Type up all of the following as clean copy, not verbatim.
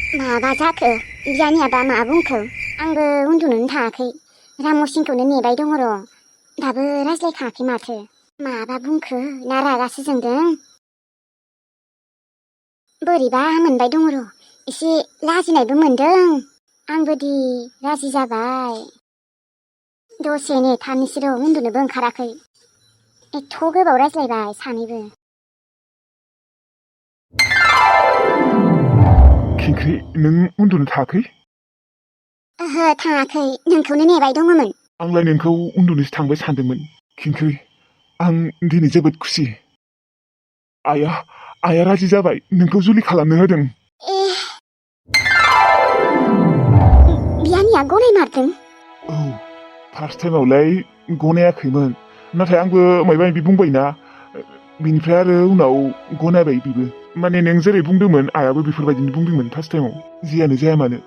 माबा जाखो बियानियाबा मा बुंखो आंबो उन्दुनोनो थाङाखै रामसिंखौनो नेबाय दङ र' दाबो रायज्लायखाङाखै माथो माबा बुंखो ना रागासो जोंदों बोरैबा मोनबाय दङ र' एसे लाजिनायबो मोनदों आंबोदि राजि जाबाय दसे नेथानोसै र' उन्दुनोबो ओंखाराखै एथ' गोबाव रायज्लायबाय सानैबो खिंख्रि नों उन्दुनो थाङाखै? ओहो थाङाखै नोंखौनो नेबाय दङमोन आंलाय नोंखौ उन्दुनोसो थांबाय सानदोंमोन खिंख्रि आं दिनै जोबोद खुसि आइया राजि जाबाय नोंखौ जुलि खालामनो होदों बियानिया गनायमारदों औ फार्स्ट टाइमावलाय गनायाखैमोन नाथाय आंबो मायबा मायबि बुंबायना बिनिफ्राय आरो उनाव गनायबाय बिबो माने नों जेरै बुंदोंमोन आइयाबो बेफोरबायदिनो बुंदोंमोन फार्स्ट टाइमाव जियानो जाया मानो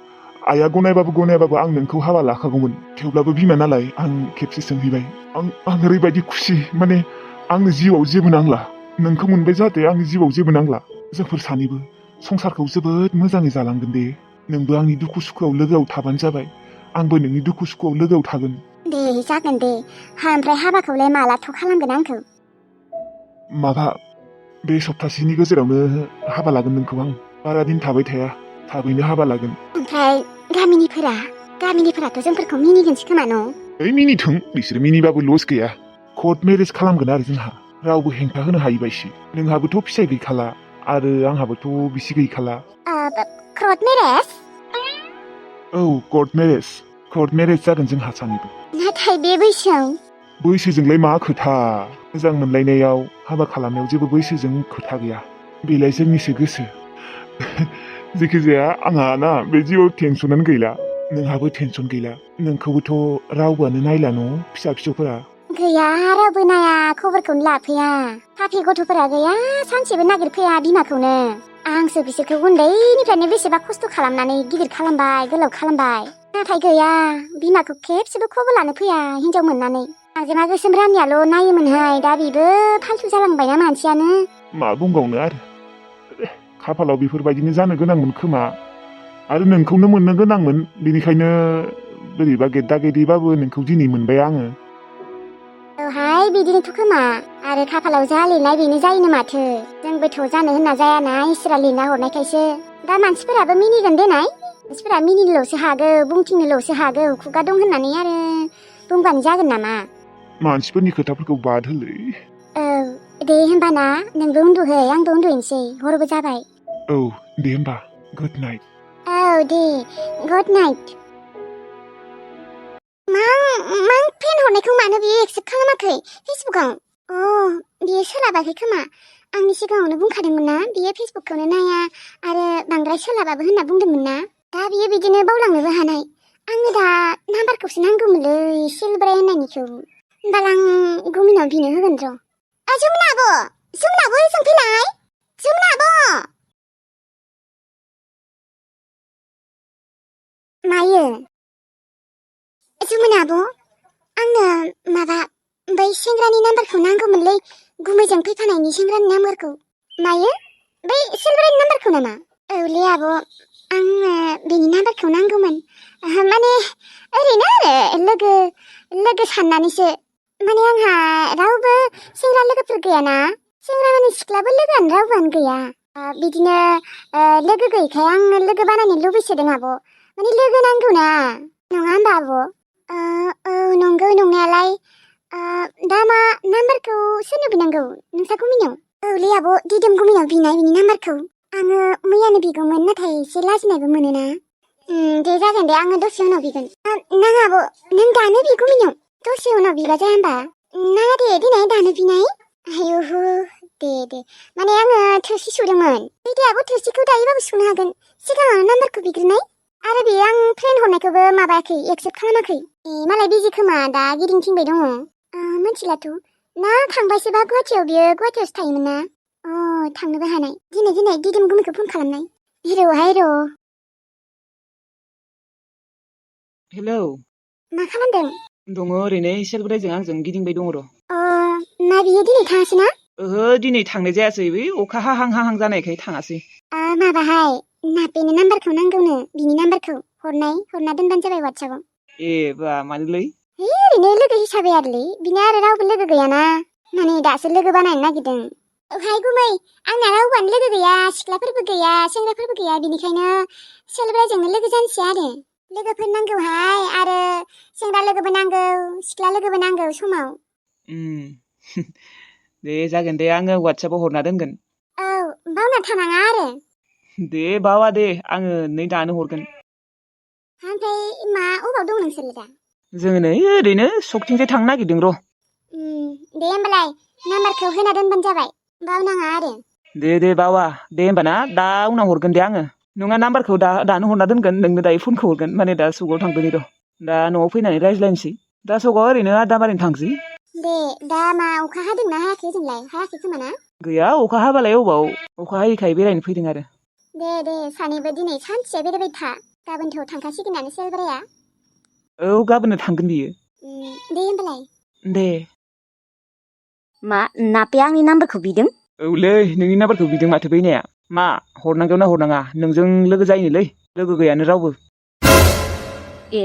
आइया गनायबाबो आं नोंखौ हाबा लाखागौमोन थेवब्लाबो बिमा नालाय आं खेबसे सोंहैबाय आं ओरैबायदि खुसि माने आंनो जिउआव जेबो नांला नोंखौ मोनबाय जाहाथे आंनि जिउआव जेबो नांला जोंफोर सानैबो संसारखौ जोबोद मोजाङै जालांगोन दे नोंबो आंनि दुखु सुखुआव लोगोआव थाबानो जाबाय आंबो नोंनि दुखु सुखुआव लोगोआव थागोन दे जागोन दे ओमफ्राय हाबाखौलाय मालाथ' खालामगोन आंखौ माबा बे सप्तासेनि गेजेरावनो हाबा लागोन नोंखौ आं बारा दिन थाबाय थाया थाबैनो हाबा लागोन ओमफ्राय गामिनिफोराथ' जोंफोरखौ मिनिगोनसो खोमा न' ओइ मिनिथों बिसोर मिनिबाबो लस गैया कर्ट मेरेज खालामगोन आरो जोंहा रावबो हेंथा होनो हायिबायसि नोंहाबोथ' फिसाय गैखाला आरो आंहाबोथ' बिसि गैखाला कर्ट मेरेज औ कर्ट मेरेज जागोन जोंहा सानैबो नाथाय बे बैसोआव बैसोजोंलाय मा खोथा मोजां मोनलायनायाव हाबा खालामनायाव जेबो बैसोजों खोथा गैया बेलाय जोंनिसो गोसो जेखिजाया आंहा ना बे जिउआव टेनसनानो गैला नोंहाबो टेनसन गैला नोंखौबोथ' रावबोआनो नायला न' फिसा फिसौफोरा गैया रावबो नाया खबरखौनो लाफैया फाफि गथ'फोरा गैया सानसेबो नागिरफैया बिमाखौनो आंसो बिसोरखौ उन्दैनिफ्रायनो बेसेबा खस्थ' खालामनानै गिदिर खालामबाय गोलाव खालामबाय नाथाय गैया बिमाखौ खेबसेबो खबर लानो फैया हिनजाव मोननानै आंजोमा गोसोम रानियाल' नायोमोनहाय दा बेबो फालथु जालांबायना मानसियानो मा बुंबावनो आरो खाफालाव बेफोरबायदिनो जानो गोनांमोन खोमा आरो नोंखौनो मोननो गोनांमोन बेनिखायनो बोरैबा गेद्दा गेद्दिबाबो नोंखौ दिनै मोनबाय आङो औहाय बिदिनोथ' खोमा आरो खाफालाव जा लिरनाय बेनो जायोनो माथो जोंबोथ' जानो होनना जायाना इसोरा लिरना हरनायखायसो दा मानसिफोराबो मिनिगोन देनाय मानसिफोरा मिनिनोल'सो हागौ बुंथिंनोल'सो हागौ खुगा दं होननानै आरो बुंबानो जागोन नामा मानसिफोरनि खोथाफोरखौ बाद होलै औ दे होनबाना नोंबो उन्दुहै आंबो उन्दुहैनोसै हरबो जाबाय औ दे होमबा गुड नाइट औ दे गुड नाइट मा फ्रेन्ड हरनायखौ मानो बियो एक्सेप्ट खालामाखै फेसबुकआव बियो सोलाबाखै खोमा आंनि सिगाङावनो बुंखादोंमोन ना बियो फेसबुकखौनो नाया आरो बांद्राय सोलाबाबो होनना बुंदोंमोन ना दा बियो बिदिनो बावलांनोबो हानाय आंनो दा नाम्बारखौसो नांगौमोनलै सिलब्राय होननायनिखौ होमबालाय आं गुमिनाव बिनो होगोन र' जुमुना आब' ओजों फैलाय जुमुना आब' मायो जुमुना आब' आंनो माबा बै सेंग्रानि नाम्बारखौ नांगौमोनलै गुमैजों फैफानायनि सेंग्रानि नाम्बारखौ मायो बै सिलब्रानि नाम्बारखौ नामा औलै आब' आंनो बेनि नाम्बारखौ नांगौमोन माने ओरैनो आरो लोगो साननानैसो माने आंहा रावबो सेंग्रा लोगोफोर गैयाना सेंग्रा माने सिख्लाबो लोगोआनो रावबोआनो गैया बिदिनो लोगो गैयैखाय आं लोगो बानायनो लुबैसोदों आब' माने लोगो नांगौना नङा होमबा आब' औ नंगौ नंनायालाय दा मा नाम्बारखौ सोरनो बिनांगौ नोंसा गुमिनाव औलै आब' दिदोम गुमिनाव बिनाय बिनि नाम्बारखौ आङो मैयानो बिगौमोन नाथाय एसे लाजिनायबो मोनोना दे जागोन दे आङो दसे उनाव बिगोन नाङा आब' नों दानो बि गुमिनाव दसे उनाव बिबा जाया होमबा नाङा दे दिनै दानो बिनाय आयु दे माने आङो थोरसि सुदोंमोन दे आब' थोरसिखौ दायोबाबो सुनो हागोन सिगाङावनो नाम्बारखौ बिग्रोनाय आरो बेयो आं फ्रेन्ड हरनायखौबो माबायाखै एक्सेप्ट खालामाखै मालाय बिजि खोमा दा गिदिंथिंबाय दङ मिथिलाथ' ना थांबायसोबा गुवाहाटियाव बियो गुवाहाटियावसो थायोमोन ना थांनोबो हानाय दिनै दिदोम गुमिखौ फन खालामनाय र' हेलौ मा खालामदों दङ ओरैनो सेलब्रायजों आंजों गिदिंबाय दङ र' ना बियो दिनै थाङासै ना ओहो दिनै थांनाय जायासै बै अखा हाहां जानायखाय थाङासै माबाहाय नापेनि नाम्बारखौ नांगौनो बिनि नाम्बारखौ हरना दोनबानो जाबाय वाट्सएपआव। ए बा मानोलै? ओरैनो लोगो हिसाबै आरोलै बिना आरो रावबो लोगो गैयाना माने दासो लोगो बानायनो नागिरदों। ओमफ्राय गुमै आंना रावबोआनो लोगो गैया सिख्लाफोरबो गैया सेंग्राफोरबो गैया बिनिखायनो सेलब्राजोंनो लोगो जानोसै आरो लोगोफोर नांगौहाय आरो सेंग्रा लोगोबो नांगौ सिख्ला लोगोबो नांगौ समाव। दे जागोन दे आङो वाट्सएपआव हरना दोनगोन। औ बावना थानाङा आरो। दे बावा दे आङो नै दानो हरगोन। ओमफ्राय अबाव दं नोंसोरलाय दा? जोङो नै ओरैनो सकथिंसो थांनो नागिरदों र'। दे होमबालाय नाम्बारखौ होना दोनबानो जाबाय बावनाङा आरो। दे बावा दे होमबा ना दा उनाव हरगोन दे आङो। नङा नाम्बारखौ दानो हरना दोनगोन नोंनो दायो फनखौ हरगोन माने दा सकाव थांदों र'। दा न'आव फैनानै रायज्लायनोसै दा सकाव ओरैनो आदा मारिनो थांसै। दे दा अखा हादोंना हायाखै ओजोंलाय हायाखै खोमा ना? गैया अखा हाबालाय अबाव अखा हायैखाय बेरायनो फैदों आरो। दे सानैबो दिनै सानसे बेरायबाय था गाबोनथ' थांखासिगोनानो सेलब्राया। औ गाबोननो थांगोन बियो। दे होमबालाय। दे। मा नापेया आंनि नाम्बारखौ बिदों? औलै नोंनि नाम्बारखौ बिदों माथो बैनाया। मा हरनांगौ ना हरनाङा नोंजों लोगो जायोनोलै लोगो गैयानो रावबो। ए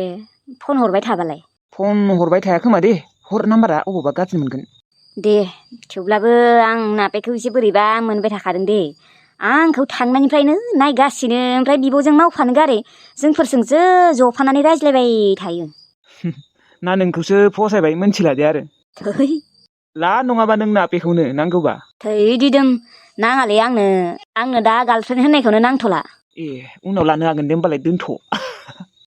फन हरबाय थाबालाय? फन हरबाय थाया खोमा दे हर नाम्बारा अबावबा गाज्रि मोनगोन। दे थेवब्लाबो आं नापेखौ एसे बोरैबा मोनबाय थाखादों दे। आंखौ थांनायनिफ्रायनो नायगासिनो ओमफ्राय बिब'जों मावफानो गारै जोंफोरजोंसो जफानानै रायज्लायबाय थायो। ना नोंखौसो फसायबाय मोनथिला दे आरो। थै ला नङाबा नों नापेखौनो नांगौबा। थै दिदोम नाङालै आंनो दा गार्लफ्रेन्ड होननायखौनो नांथ'ला। ए उनाव लानो हागोन दे होमबालाय दोनथ'।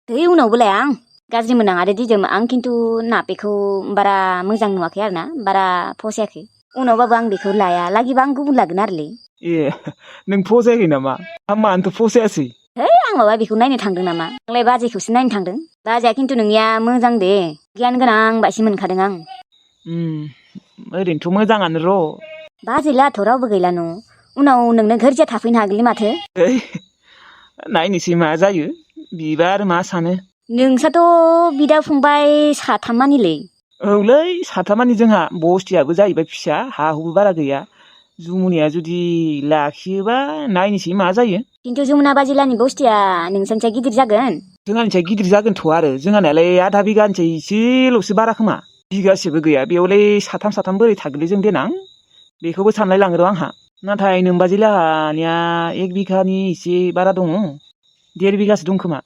थै उनावबोलाय आं गाज्रि मोननाङा दे दिदोम आं खिन्थु नापेखौ बारा मोजां नुवाखै आरोना बारा फसायाखै। उनावबाबो आं बेखौ लाया लागिबा आं गुबुन लागोन आरोलै। ए नों फसायाखै नामा? आं मानोथो फसायासै? है आं माबा बेखौ नायनो थांदों नामा आंलाय बाजैखौसो नायनो थांदों। बाजैया खिन्थु नोंनिया मोजां दे गियान गोनां बायसो मोनखादों आं। ओरैनोथ' मोजाङानो र'। बाजैलाथ' रावबो गैला न' उनाव नोंनो गोरजिया थाफैनो हागोनलै माथो। नायनोसै मा जायो बिबा आरो मा सानो। नोंसाथ' बिदा फंबाय साथामानिलै। औलै साथामानि जोंहा बस्थियाबो जाहैबाय फिसा हा हुबो बारा गैया। जुमुनिया जुदि लाखियोबा नायनोसै मा जायो। खिन्थु जमुना बाजिलानि बस्थिया नोंसानिसाय गिदिर जागोन। जोंहानिसाय गिदिर जागोनथ' आरो जोंहानियालाय आधा बिगानिसाय एसेल'सो बारा खोमा बिगासेबो गैया बेयावलाय साथाम बोरै थागोनलै जों देनां बेखौबो सानलाय लाङो र' आंहा। नाथाय नोमबाजै लाहानिया 1 बिघानि एसे बारा दङ 1.5 बिघासो दं खोमा।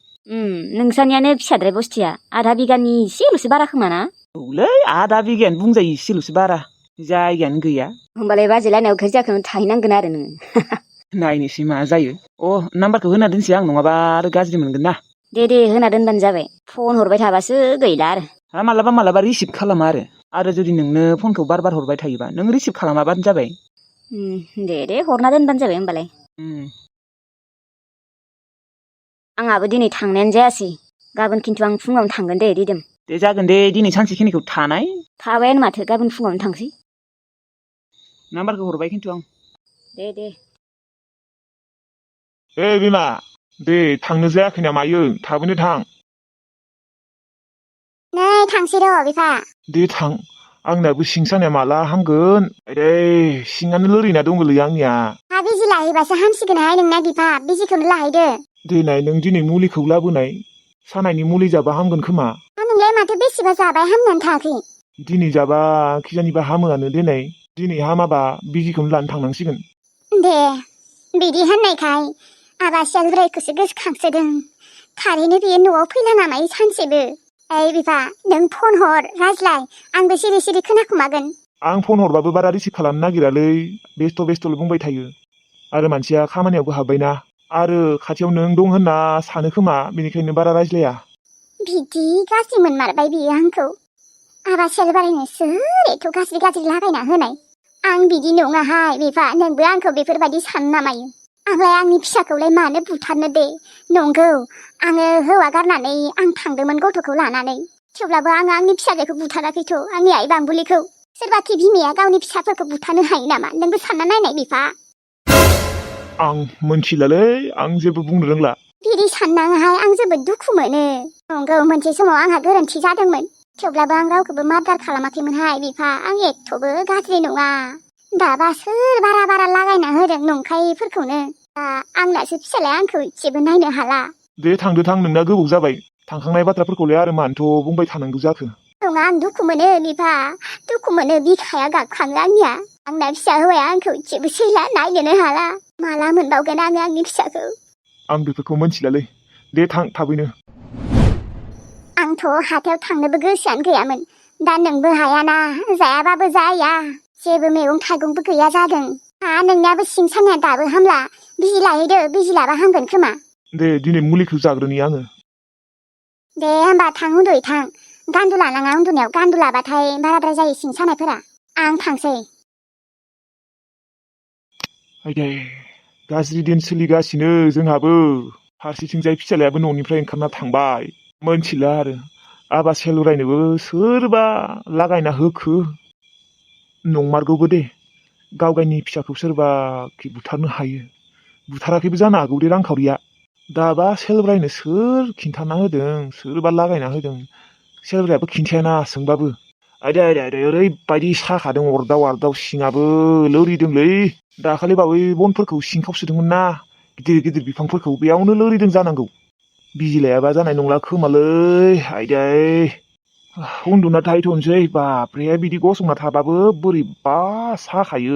नोंसानियानो फिसाद्राय बस्थिया आधा बिगानि एसेल'सो बारा खोमा ना? औलै आधा बिगायानो बुंजायो एसेल'सो बारा जायगायानो गैया। होमबालाय बाजैलानियाव गोरजियाखौनो थाहैनांगोन आरो नोङो। नायनोसै मा जायो। नाम्बारखौ होना दोनसै आं नङाबा आरो गाज्रि मोनगोन ना। दे होना दोनबानो जाबाय फन हरबाय थाबासो गैला आरो। मालाबा रिसिभ खालामा आरो जुदि नोंनो फनखौ बार हरबाय थायोबा नों रिसिभ खालामाबानो जाबाय। दे हरना दोनबानो जाबाय होमबालाय। आंहाबो दिनै थांनायानो जायासै गाबोन खिन्थु आं फुङावनो थांगोन दे दिदोम। दे जागोन दे दिनै सानसेखिनिखौ थानाय। थाबायानो माथो गाबोन फुङावनो थांसै। नाम्बारखौ हरबाय खिन्थु आं। दे। बिमा दे थांनो जायाखै ना मायो थाबैनो थां। नै थांसै र' बिफा। दे थां आंनाबो सिं सानाया माला हामगोन सिङानो लोरिना दङलै आंनिया। बिजि लाहैबासो हामसिगोनहाय नोंना बिफा बिजिखौनो लाहैदो। देनाय नों दिनै मुलिखौ लाबोनाय सानायनि मुलि जाबा हामगोन खोमा। नोंलाय माथो बेसेबा जाबाय हामनानै थाङाखै? दिनै जाबा खिजानिबा हामोआनो देनाय दिनै हामाबा बिजिखौनो लानो थांनांसिगोन। दे बिदि होननायखाय आबा सेलब्रायखौसो गोसोखांसोदों। थारैनो बेयो न'आव फैला नामाय सानसेबो। बिफा नों फन हर रायज्लाय आंबो सिरि खोनाखुमागोन। आं फन हरबाबो बारा रिसिभ खालामनो नागिरालै बेस्थ' बुंबाय थायो आरो मानसिया खामानियावबो हाबबायना आरो खाथियाव नों दं होनना सानो खोमा बेनिखायनो बारा रायज्लाया। बिदि गाज्रि मोनमारबाय बियो आंखौ। आबा सेलब्रायनो सोर एथ' गाज्रि लागायना होनाय। आं बिदि नङाहाय बिफा नोंबो आंखौ बेफोरबायदि सानो नामायो। आंलाय आंनि फिसाखौलाय मानो बुथारनो दे नंगौ आङो हौवा गारनानै आं थांदोंमोन गथ'खौ लानानै थेवब्लाबो आङो आंनि फिसाजोखौ बुथाराखैथ' आंनि आइ बांबुलिखौ। सोरबाखि बिमाया गावनि फिसाफोरखौ बुथारनो हायो नामा नोंबो सानना नायनाय बिफा। आं मोनथिलालै आं जेबो बुंनो रोंला। बिदि साननाङाहाय आं जोबोद दुखु मोनो। नंगौ मोनसे समाव आंहा गोरोन्थि जादोंमोन थेवब्लाबो आं रावखौबो मार्डार खालामाखैमोनहाय बिफा आं एथ'बो गाज्रि नङा। दाबा सोर बारा लागायना होदों नंखायैफोरखौनो। आंनासो फिसालाया आंखौ जेबो नायनो हाला। दे थांदो थां नोंना गोबाव जाबाय थांखांनाय बाथ्राफोरखौलाय आरो मानोथ' बुंबाय थानांगौ जाखो। नङा आं दुखु मोनो बिफा दुखु मोनो बिखाया गाबखाङो आंनिया। आंना फिसा हौवाया आंखौ जेबो सैला नायनोनो हाला। माला मोनबावगोन आङो आंनि फिसाखौ। आं बेफोरखौ मोनथिलालै दे थां थाबैनो। आंथ' हाथायाव थांनोबो गोसोआनो गैयामोन। दा नोंबो हायाना जायाबाबो जाया। जेबो मैगं थाइगंबो गैया जादों। नोंनियाबो सिं सानाया दाबो हामला। बिजि लाहैदो बिजि लाबा हामगोन खोमा। दे दिनै मुलिखौ जाग्रोनि आङो। दे होमबा थां उन्दुयै थां। गान्दु लानाङा उन्दुनायाव गान्दु लाबाथाय बाराद्राय जायो सिं सानायफोरा। आं थांसै। आइदै गाज्रि दिन सोलिगासिनो जोंहाबो। फारसेथिंजाय फिसालायाबो न'निफ्राय ओंखारना थांबाय। मोनथिला आरो आबा सेलुरायनोबो सोरबा लागायना होखो। नंमारगौबो दे गावगायनि फिसाखौ सोरबा बुथारनो हायो। बुथाराखैबो जानो हागौ दे रांखावरिया। दाबा सेलब्रायनो सोर खिन्थाना होदों सोरबा लागायना होदों सेलब्रायाबो खिन्थायाना सोंबाबो। आइदै ओरैबायदि साखादों अरदाव आरदाव सिङाबो लोरिदोंलै। दाखालि बावै बनफोरखौ सिंखावसोदोंमोन ना गिदिर गिदिर बिफांफोरखौ बेयावनो लोरिदों जानांगौ। बिजि लायाबा जानाय नंला खोमालै आइदै। उन्दुना थाहैथ'नोसै बाब्रे बिदि गसंना थाबाबो बोरैबा साखायो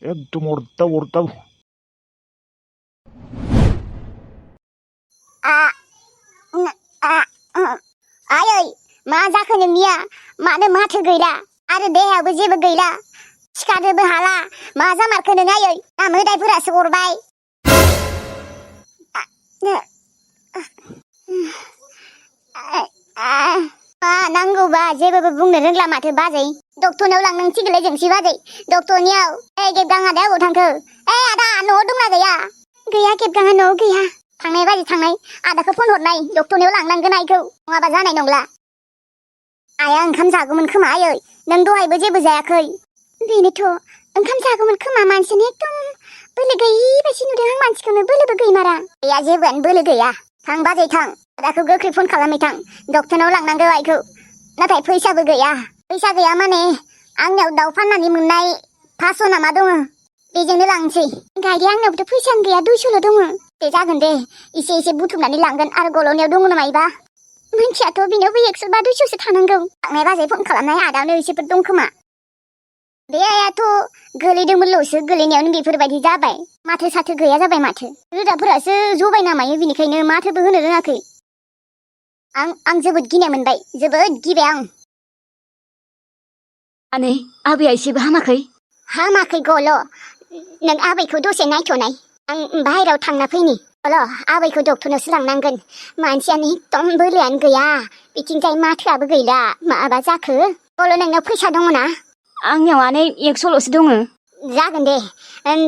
एकदम अरदाव अरदाव। आयै मा जाखो नोंनिया मानो माथो गैला आरो देहायावबो जेबो गैला सिखारनोबो हाला मा जामारखो नों आयै ना मोदायफोरासो अरबाय। मा नांगौबा जेबोबो बुंनो रोंला माथो बाजै। डक्टरनाव लांनांसिगोनलै जोंसि बाजै डक्टरनियाव। गेबगां आदाया अबाव थांखो? आदा न'आव दंना गैया? गैया गेबगाङा न'आव गैया। थांनाय बाजै थांनाय आदाखौ फन हरनाय डक्टरनियाव लांनांगोन आइखौ नङाबा जानाय नंला। आइया ओंखाम जागौमोन खोमा आयै नों दहायबो जेबो जायाखै। बेनोथ' ओंखाम जागौमोन खोमा मानसियानो एकदम बोलो गैयि बायदि नुदों आं मानसिखौनो बोलोबो गैमारा। गैया जेबोआनो बोलो गैया। थां बाजै थां आदाखौ गोख्रै फन खालामै थां डक्टरनाव लांनांगौ आइखौ। नाथाय फैसाबो गैया। फैसा गैया माने आंनियाव दाउ फाननानै मोननाय 500 नामा दङ बेजोंनो लांसै। गायदे आंनावबोथ' फैसायानो गैया 200ल' दङ। दे जागोन दे एसे एसे बुथुमनानै लांगोन आरो गल'नियाव दङ नामायबा मिन्थियाथ' बिनावबो 100 बा 200सो थानांगौ। थांनाय बाजै फन खालामनाय आदानो एसेफोर दं खोमा। बे आइयाथ' गोलैदोंमोनल'सो गोलैनायावनो बेफोरबायदि जाबाय। माथो साथो गैया जाबाय माथो। रोदाफोरासो जबाय नामायो बिनिखायनो माथोबो होनो रोङाखै। आं जोबोद गिनाय मोनबाय जोबोद गिबाय आं। आनै आबैया एसेबो हामाखै? हामाखै गल' नों आबैखौ दसे नायथ'नाय आं बाहेरायाव थांना फैनि। गल' आबैखौ डक्टरनावसो लांनांगोन मानसियानो एकदम बोलोआनो गैया बिथिंजाय माथोआबो गैला माबा जाखो। गल' नोंनाव फैसा दङ ना? आंनियाव आनै 100ल'सो दङ। जागोन दे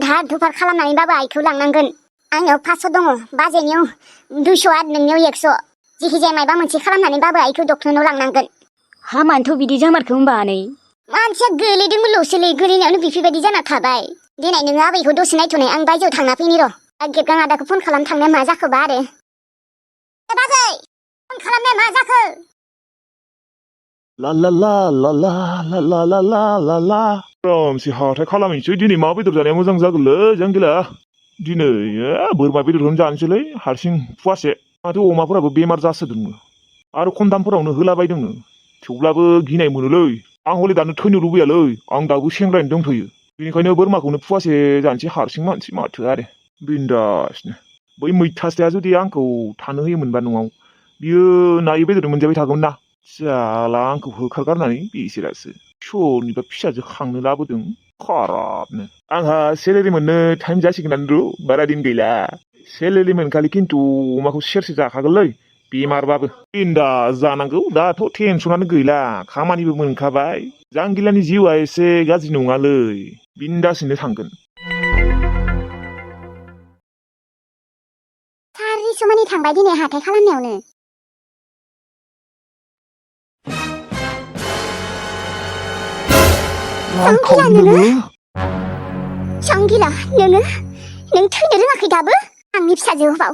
धार धुपार खालामनानैबाबो आइखौ लांनांगोन। आंनियाव 500 दङ बाजैनियाव 200 आरो नोंनियाव 100 जिखिजाया माबा मोनसे खालामनानैबाबो आइखौ डक्टरनाव लांनांगोन। हामानोथ' बिदि जामारखो होमबा आनै? मानसिया गोलैदोंमोनल'सोलै गोलैनायावनो बेफोरबायदि जाना थाबाय। दिनै नोङो आबैखौ दसे नायथ'नाय आं बायजोआव थांना फैनि र'। गेबगां आदाखौ फन खालाम थांनाया मा जाखोबा आरो। बाजै फन खालामनाया मा जाखो? ला ला ला ला ला ला ला ला ला ला ला आरामसे हाथाय खालामहैनोसै दिनै मा बेदर जानाया मोजां जागोनलै जांगिला। दिनै बोरमा बेदरखौनो जानोसैलै हारसिं फुवासे। माथो अमाफोराबो बेमार जासोदोंनो आरो खम दामफोरावनो होलाबायदोंनो। थेवब्लाबो गिनाय मोनोलै आं हले दानो थैनो लुबैयालै आं दाबो सेंग्रायैनो दंथ'यो। बेनिखायनो बोरमाखौनो फुवासे जानोसै हारसिं मानसि माथो आरो बिन्दासनो। बै मैथास्लाया जुदि आंखौ थानो होयोमोनबा न'आव बियो नायै बेदर मोनजाबाय थागौमोन ना। जाला आंखौ होखारगारनानै बेसेरासो सोरनिबा फिसाजो खांनो लाबोदों खराबनो। आंहा सेलेरि मोननो टाइम जासिगोनानो र' बारा दिन गैला। सेलेरि मोनखालि खिन्थु अमाखौ सेरसे जाखागोनलै बेमारबाबो। बिन्दास जानांगौ दाथ' टेनसनानो गैला खामानिबो मोनखाबाय। जांगिलानि जिउआ एसे गाज्रि नङालै बिन्दासैनो थांगोन। सारिसमानि थांबाय दिनै हाथाय खालामनायावनो। संगिला नों थैनो रोङाखै दाबो? आंनि फिसाजो अबाव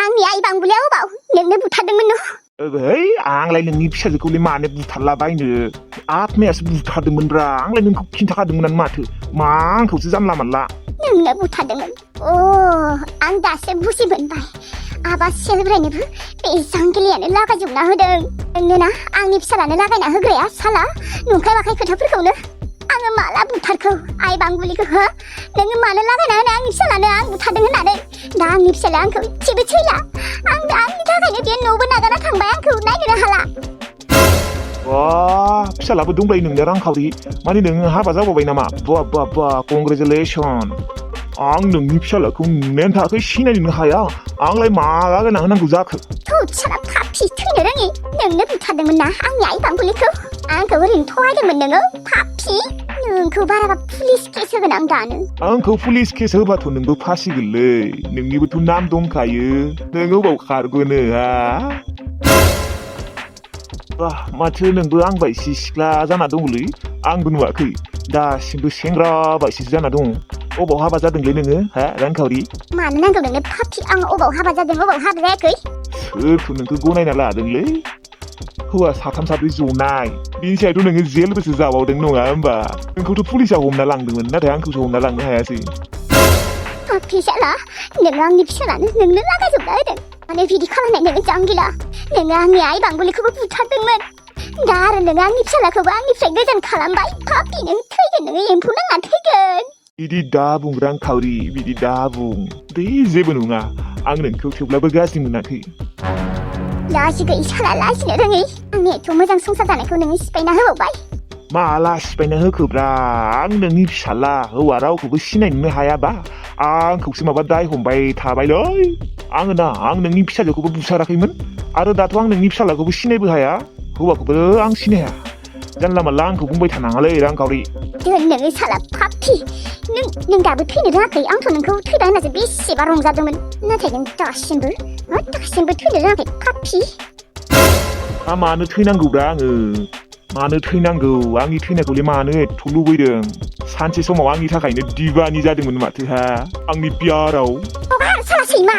आंनि आइ बांबुलिया अबाव नोंनो बुथारदोंमोन न'? ओइ आंलाय नोंनि फिसाजोखौलाय मानो बुथारला बायनो आत्मायासो बुथारदोंमोनब्रा। आंलाय नोंखौ खिन्थाखादोंमोनानो माथो मा आंखौसो जानला मानला नोंनो बुथारदोंमोन आं दासो बुजि मोनबाय आबा सेलब्रायनोबो बे जांगिलियानो लागायजोबना होदों नोंनो ना आंनि फिसालानो लागायना होग्राया साला नंखाय बाखाय खोथाफोरखौनो आङो माला बुथारखौ आइ बांबुलिखौ हो नोङो मानो लागायना होनो आंनि फिसालानो आं बुथारदों होननानै दा आंनि फिसालाया आंखौ जेबो थैला आं दा आंनि थाखायनो बे न'बो नागारना थांबाय आंखौ नायनोनो हाला फिसालाबो दंबाय नोंनो रांखावरि माने नोङो हाबा जाबावबाय नामा बा कंग्रेचुलेसन आं नोंनि फिसालाखौ नुनायानो थाखाय सिनायनो हाया आंलाय मा लागायना होनांगौ जाखो साला पापि थैनो रोङि नोंनो बुथारदोंमोन ना आंनि आइ बांबुलिखौ आंखौ ओरैनो थगायदोंमोन नोङो पापि नोंखौ बाराबा पुलिस केस होगोन आं दानो आंखौ पुलिस केस होबाथ' नोंबो फासिगोनलै नोंनिबोथ' नाम दंखायो नों अबाव खारग'नो माथो नोंबो आं बायसि सिख्ला जाना दंलै आंबो नुवाखै दासिमबो सेंग्रा बायसिसो जाना दं अबाव हाबा जादोंलै नोङो रांखावरि मानो नांगौ नोंनो पापि आं अबाव हाबा जादों अबाव हाबा जायाखै सोरखौ नोंखौ गनायना लादोंलै हौवा साथाम साब्रै जनाय बिनि सायावथ' नोङो जेलबोसो जाबावदों नङा होमबा नोंखौथ' पुलिसा हमना लांदोंमोन नाथाय आंखौसो हमना लांनो हायासै पापि साला नोङो आंनि फिसालानो नोंनो लागायजोबना होदों माने बिदि खालामनाय नोङो जांगिला नोङो आंनि आइ बांबुलिखौबो बुथारदोंमोन दा आरो नोङो आंनि फिसालाखौबो आंनिफ्राय गोजान खालामबाय पापि नों थैगोन नोङो एम्फौ नांना थैगोन बिदि दा बुं रांखावरि बिदि दा बुं दे जेबो नङा आं नोंखौ थेवब्लाबो गाज्रि मोनाखै लाजि गैयि साला लाजिनो रोङै आंनि एथ' मोजां संसार जानायखौ नोङो सिफायना होबावबाय माला सिफायना होखोब्रा आं नोंनि फिसाला हौवा रावखौबो सिनायनोनो हायाबा आंखौसो माबा दाय हमबाय थाबायलै आं नोंनि फिसाजोखौबो बुथाराखैमोन आरो दाथ' आं नोंनि फिसालाखौबो सिनायबो हाया हौवाखौबो आं सिनाया जानला मानला आंखौ बुंबाय थानाङालै रांखावरि दोन नोङो साला पापि नों दाबो थैनो रोङाखै आंथ' नोंखौ थैबाय होननासो बेसेबा रंजादोंमोन नाथाय नों दासिमबो थैनो रोङाखै पापि मानो थैनांगौब्रा आङो मानो थैनांगौ आंनि थैनायखौलाय मानो एथ' लुबैदों सानसे समाव आंनि थाखायनो दिबानि जादोंमोन माथो आंनि बियाराव साला सैमा